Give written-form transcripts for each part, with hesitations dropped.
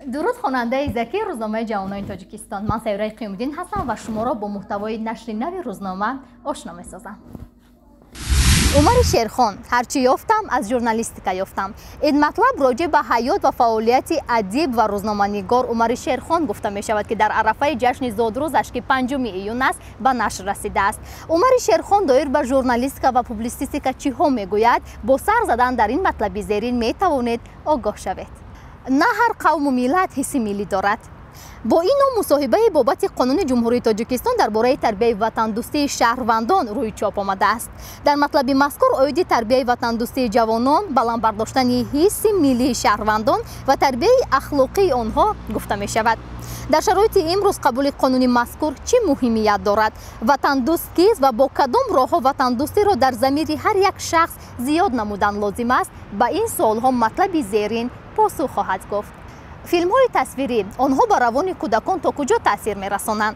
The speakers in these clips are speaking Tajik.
Дуруд, хонандаи закии рӯзномаи ҷавонони Тоҷикистон. Ман Сайёраи Қиёмуддин ҳастам ва шуморо бо муҳтавои нашри нави рӯзнома ошно месозам. Умари Шерхон: «Ҳарчи ёфтам, аз журналистика ёфтам». Ин матлаб роҷеъ ба ҳаёт ва фаъолияти адиб ва рӯзноманигор Умари Шерхон гуфта мешавад, ки дар арафаи ҷашни зодрӯзаш, ки 5 июн аст, ба нашр расидааст. Умари Шерхон доир ба журналистика ва публитсистика чиҳо мегӯяд, бо сар задан дар ин матлаби зерин метавонед огоҳ шавед. На ҳар қавму миллат ҳисси миллӣ дорад. Бо ин ном мусоҳибаи бобати қонуни Ҷумҳурии Тоҷикистон дар бораи тарбияи ватандӯстии шаҳрвандон рӯи чоп омадааст. Дар матлаби мазкур оиди тарбияи ватандӯстии ҷавонон, баланд бардоштани ҳисси миллии шаҳрвандон ва тарбияи ахлоқии онҳо гуфта мешавад. Дар шароити имрӯз қабули қонуни мазкур чӣ муҳимият дорад? Ватандӯст кист ва бо кадом роҳҳо ватандӯстиро дар замири ҳар як шахс зиёд намудан лозим аст? Ба ин суолҳо матлаби зерин посух хоҳад гуфт. Филмҳои тасвирӣ: онҳо ба равони кӯдакон то куҷо таъсир мерасонанд?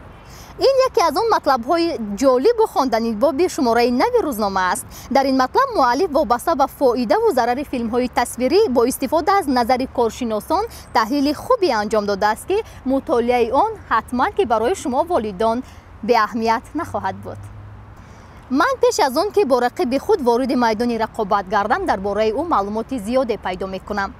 Ин яке аз он матлабҳои ҷолибу хонданибоби шумораи нави рӯзнома аст. Дар ин матлаб муаллиф вобаста ба фоидаву зарари филмҳои тасвирӣ бо истифода аз назари коршиносон таҳлили хубе анҷом додааст, ки мутолиаи он ҳатман ки барои шумо, волидон, беаҳамият нахоҳад буд. Ман пеш аз он ки бо рақиби худ вориди майдони рақобат гардам, дар бораи ӯ маълумоти зиёде пайдо мекунам.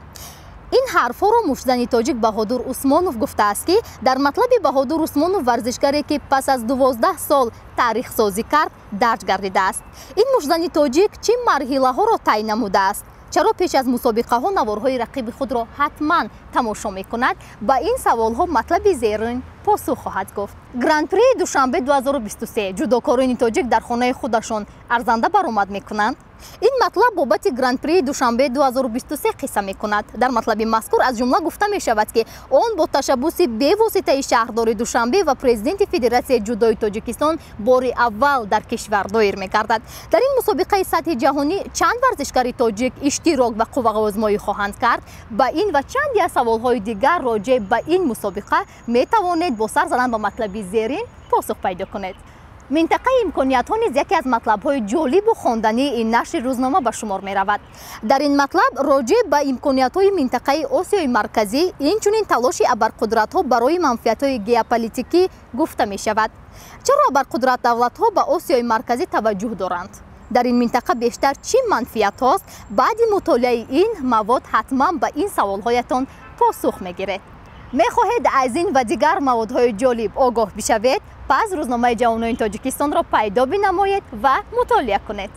Ин ҳарфҳоро муштзани тоҷик Баҳодур Усмонов гуфтааст, ки дар матлаби Баҳодур Усмонов, варзишгаре ки пас аз 12 сол таърихсозӣ кард, дарҷ гардидааст. Ин муштзани тоҷик чӣ марҳилаҳоро тай намудааст? Чаро пеш аз мусобиқаҳо наворҳои рақиби худро ҳатман тамошо мекунад? Ба ин саволҳо матлаби зерин посух хоҳад гуфт. Гран-прии Душанбе 2023: ҷудокорони тоҷик дар хонаи худашон арзанда баромад мекунанд. Ин матлаб бобати Гран-прии Душанбе 2023 қисса мекунад. Дар матлаби мазкур аз ҷумла гуфта мешавад, ки он бо ташаббуси бевоситаи шаҳрдори Душанбе ва президенти Федератсияи ҷудои Тоҷикистон бори аввал дар кишвар доир мегардад. Дар ин мусобиқаи сатҳи ҷаҳонӣ чанд варзишгари тоҷик иштирок ва қувваозмоӣ хоҳанд кард? Ба ин ва чанде аз саволҳои дигар роҷеъ ба ин мусобиқа метавонед бо сар задан ба матлаби зерин посух пайдо кунед. Минтақаи имкониятҳо низ яке аз матлабҳои ҷолибу хондании ин нашри рӯзнома ба шумор меравад. Дар ин матлаб роҷеъ ба имкониятҳои минтақаи Осиёи Марказӣ, инчунин талоши абарқудратҳо барои манфиатҳои геополитикӣ гуфта мешавад. Чаро абарқудрат давлатҳо ба Осиёи Марказӣ таваҷҷӯҳ доранд? Дар ин минтақа бештар чӣ манфиатҳост? Баъди мутолиаи ин мавод ҳатман ба ин саволҳоятон посух мегиред. Мехоҳед аз ин ва дигар маводҳои ҷолиб огоҳ бишавед? Пас рӯзномаи ҷавонони Тоҷикистонро пайдо бинамоед ва мутолиа кунед.